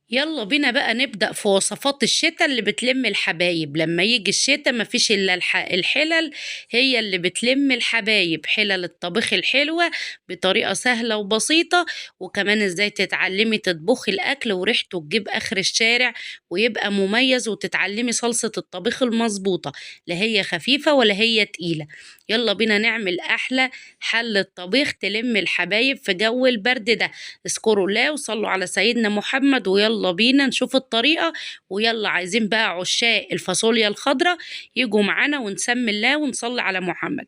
يلا بينا بقى نبدأ في وصفات الشتاء اللي بتلم الحبايب. لما يجي الشتاء مفيش إلا الحلل هي اللي بتلم الحبايب، حلل الطبيخ الحلوة بطريقة سهلة وبسيطة، وكمان ازاي تتعلمي تطبخي الأكل وريحته تجيب آخر الشارع ويبقى مميز، وتتعلمي صلصة الطبيخ المظبوطة، لا هي خفيفة ولا هي تقيلة. يلا بينا نعمل أحلى حلة طبيخ تلم الحبايب في جو البرد ده. اذكروا الله وصلوا على سيدنا محمد، ويلا بينا نشوف الطريقة. ويلا عايزين بقى عشاق الفاصوليا الخضراء يجوا معانا ونسمي الله ونصلي على محمد.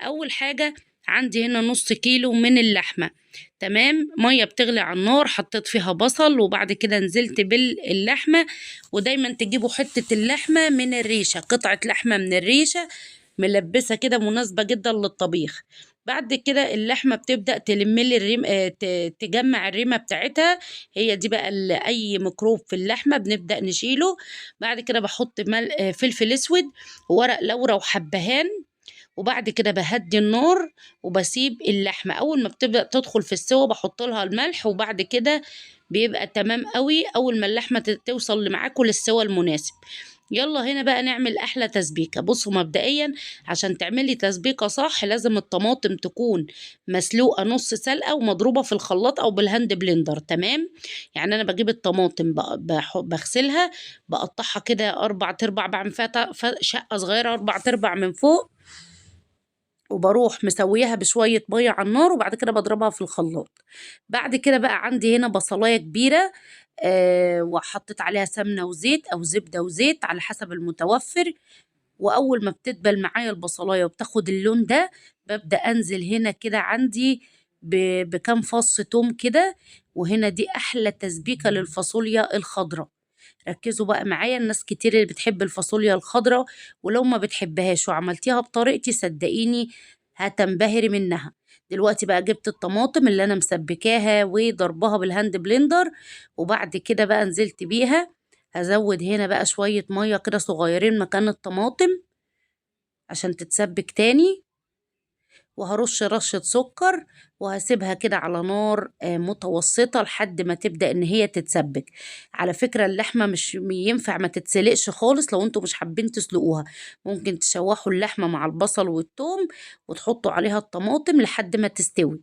أول حاجة عندي هنا نص كيلو من اللحمة، تمام. مية بتغلي على النار، حطيت فيها بصل، وبعد كده نزلت باللحمة. ودايما تجيبوا حتة اللحمة من الريشة، قطعة لحمة من الريشة ملبسة كده، مناسبة جدا للطبيخ. بعد كده اللحمة بتبدأ تلم لي الريم، تجمع الريمة بتاعتها، هي دي بقى أي ميكروب في اللحمة بنبدأ نشيله. بعد كده بحط فلفل أسود وورق لورا وحبهان، وبعد كده بهدي النار وبسيب اللحمة. أول ما بتبدأ تدخل في السوا بحط لها الملح، وبعد كده بيبقى تمام قوي أول ما اللحمة توصل معاكم للسوا المناسب. يلا هنا بقى نعمل أحلى تسبيكة. بصوا مبدئيا عشان تعملي تسبيكة صح لازم الطماطم تكون مسلوقة نص سلقة ومضروبة في الخلاط أو بال hand blender، تمام. أنا بجيب الطماطم بغسلها، بقطعها كده 4/4، بعمل فيها شقة صغيرة 4/4 من فوق، وبروح مسويها بشوية مية على النار، وبعد كده بضربها في الخلاط. بعد كده بقى عندي هنا بصلاية كبيرة، وحطيت عليها سمنة وزيت أو زبدة وزيت على حسب المتوفر. وأول ما بتدبل معايا البصلاية وبتاخد اللون ده ببدأ أنزل هنا كده عندي بكام فص توم كده. وهنا دي أحلى تسبيكة للفاصوليا الخضراء. ركزوا بقى معايا، الناس كتير اللي بتحب الفاصوليا الخضراء، ولو ما بتحبهاش وعملتيها بطريقتي صدقيني هتنبهري منها. دلوقتي بقى جبت الطماطم اللي انا مسبكاها وضربها بال hand blender، وبعد كده بقى نزلت بيها. هزود هنا بقى شوية مية كده صغيرين مكان الطماطم عشان تتسبك تاني، وهرش رشة سكر، وهسيبها كده على نار متوسطة لحد ما تبدأ إن هي تتسبك. على فكرة اللحمة مش ينفع ما تتسلقش خالص، لو انتوا مش حابين تسلقوها ممكن تشوحوا اللحمة مع البصل والثوم وتحطوا عليها الطماطم لحد ما تستوي،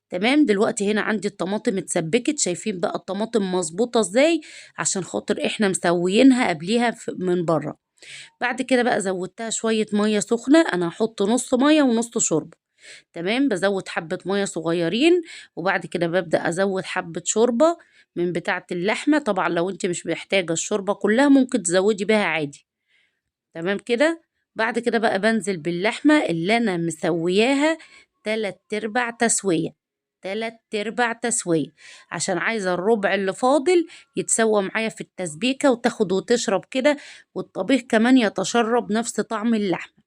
تمام. دلوقتي هنا عندي الطماطم اتسبكت، شايفين بقى الطماطم مظبوطة ازاي عشان خاطر احنا مسويينها قبليها من بره. بعد كده بقى زودتها شوية مية سخنة، انا هحط نص مية ونص شوربة، تمام. بزود حبة مية صغيرين، وبعد كده ببدأ أزود حبة شوربة من بتاعة اللحمة. طبعا لو انت مش محتاجة الشوربة كلها ممكن تزودي بيها عادي، تمام كده. بعد كده بقى بنزل باللحمة اللي أنا مسوياها 3/4 تسوية، 3/4 تسوية، عشان عايزة الربع اللي فاضل يتسوى معايا في التسبيكة وتاخد وتشرب كده، والطبيخ كمان يتشرب نفس طعم اللحمة،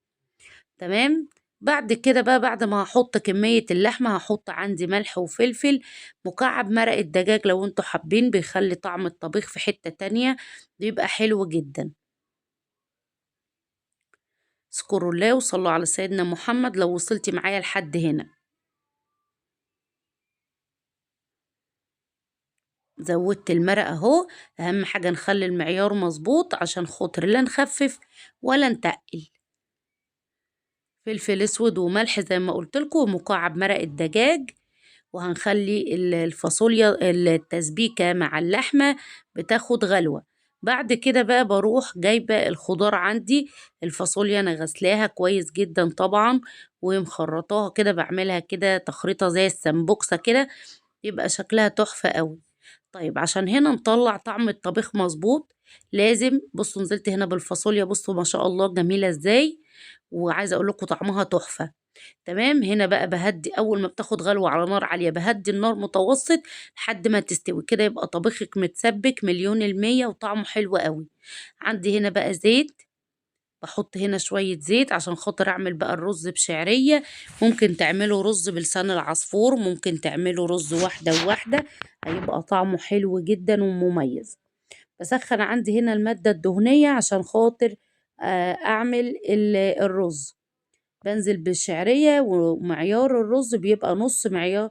تمام. بعد كده بقى بعد ما هحط كمية اللحمة هحط عندي ملح وفلفل، مكعب مرق الدجاج لو انتوا حابين، بيخلي طعم الطبيخ في حتة تانية، بيبقى حلو جدا. اذكروا الله وصلوا على سيدنا محمد لو وصلتي معايا لحد هنا. زودت المرق اهو، اهم حاجة نخلي المعيار مظبوط عشان خاطر لا نخفف ولا نتقل. فلفل اسود وملح زي ما قلت لكم، ومكعب مرق الدجاج. وهنخلي الفاصوليا التسبيكة مع اللحمة بتاخد غلوة. بعد كده بقى بروح جايبة الخضار عندي، الفاصوليا انا غسلاها كويس جدا طبعا ومخرطاها كده، بعملها كده تخريطة زي السمبوكسة كده، يبقى شكلها تحفة قوي. عشان هنا نطلع طعم الطبيخ مظبوط لازم، بصوا نزلت هنا بالفاصوليا، بصوا ما شاء الله جميلة ازاي، وعايزة اقول لكم طعمها تحفة، تمام. هنا بقى بهدي، اول ما بتاخد غلوة على نار عالية بهدي النار متوسط لحد ما تستوي كده، يبقى طبيخك متسبك مليون المية وطعمه حلو قوي. عندي هنا بقى زيت، بحط هنا شوية زيت عشان خاطر اعمل بقى الرز بشعرية. ممكن تعملوا رز بلسان العصفور، ممكن تعملوا رز واحدة وواحدة، هيبقى طعمه حلو جدا ومميز. بسخن عندي هنا المادة الدهنية عشان خاطر، اعمل الرز. بنزل بالشعرية، ومعيار الرز بيبقى نص معيار،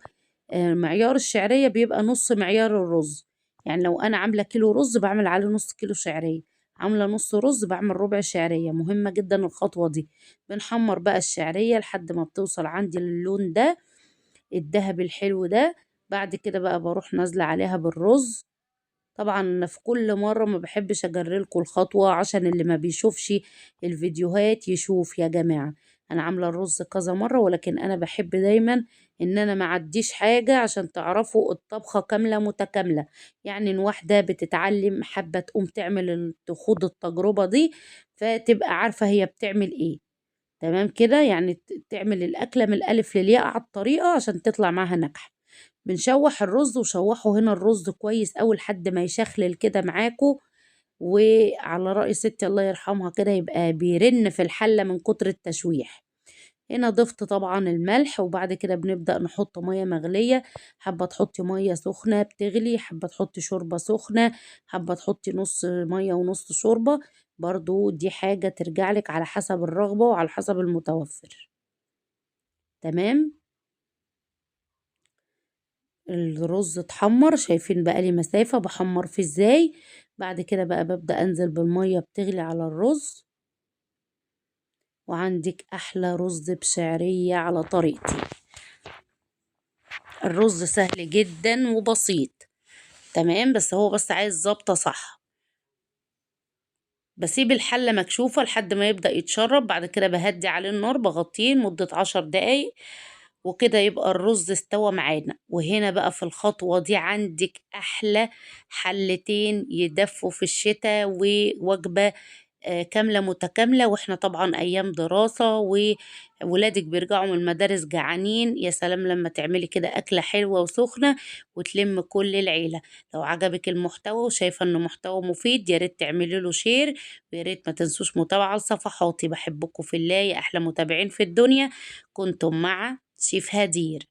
معيار الشعرية بيبقى نص معيار الرز. يعني لو انا عاملة كيلو رز بعمل عليه نص كيلو شعرية، عاملة نص رز بعمل ربع شعرية. مهمة جدا الخطوة دي. بنحمر بقى الشعرية لحد ما بتوصل عندي للون ده الذهبي الحلو ده. بعد كده بقى بروح نازلة عليها بالرز. طبعا في كل مرة ما بحبش اجرلكوا الخطوة عشان اللي ما بيشوفش الفيديوهات يشوف. يا جماعة انا عاملة الرز كذا مرة، ولكن انا بحب دايما ان انا ما اعديش حاجة عشان تعرفوا الطبخة كاملة متكاملة. يعني ان واحدة بتتعلم حابة تقوم تعمل تخوض التجربة دي فتبقى عارفة هي بتعمل ايه. تمام كده، يعني تعمل الاكلة من الالف للياء على الطريقة عشان تطلع معاها ناجحة. بنشوح الرز، وشوحوا هنا الرز كويس أوي لحد ما يشخلل كده معاكو، وعلى رأي ستي الله يرحمها كده يبقى بيرن في الحلة من كتر التشويح. هنا ضفت طبعا الملح، وبعد كده بنبدأ نحط مية مغلية. حابة تحطي مية سخنة بتغلي، حابة تحطي شوربة سخنة، حابة تحطي نص مية ونص شوربة، برضو دي حاجة ترجعلك على حسب الرغبة وعلى حسب المتوفر. تمام، الرز اتحمر، شايفين بقى لي مسافة بحمر فيه ازاي. بعد كده بقى ببدأ انزل بالمية بتغلي على الرز، وعندك احلى رز بشعرية على طريقتي. الرز سهل جدا وبسيط، تمام، بس هو بس عايز ظبطة صح. بسيب الحلة مكشوفة لحد ما يبدأ يتشرب، بعد كده بهدي عليه النار، بغطيه لمدة 10 دقايق، وكده يبقى الرز استوى معانا. وهنا بقى في الخطوة دي عندك أحلى حلتين يدفوا في الشتاء، ووجبة كاملة متكاملة. واحنا طبعا أيام دراسة وولادك بيرجعوا من المدارس جعانين، يا سلام لما تعملي كده أكلة حلوة وسخنة وتلم كل العيلة. لو عجبك المحتوى وشايفة إنه محتوى مفيد يا ريت تعملي له share، ويا ريت ما تنسوش متابعة لصفحاتي. بحبكم في الله يا أحلى متابعين في الدنيا. كنتم مع شيف هدير.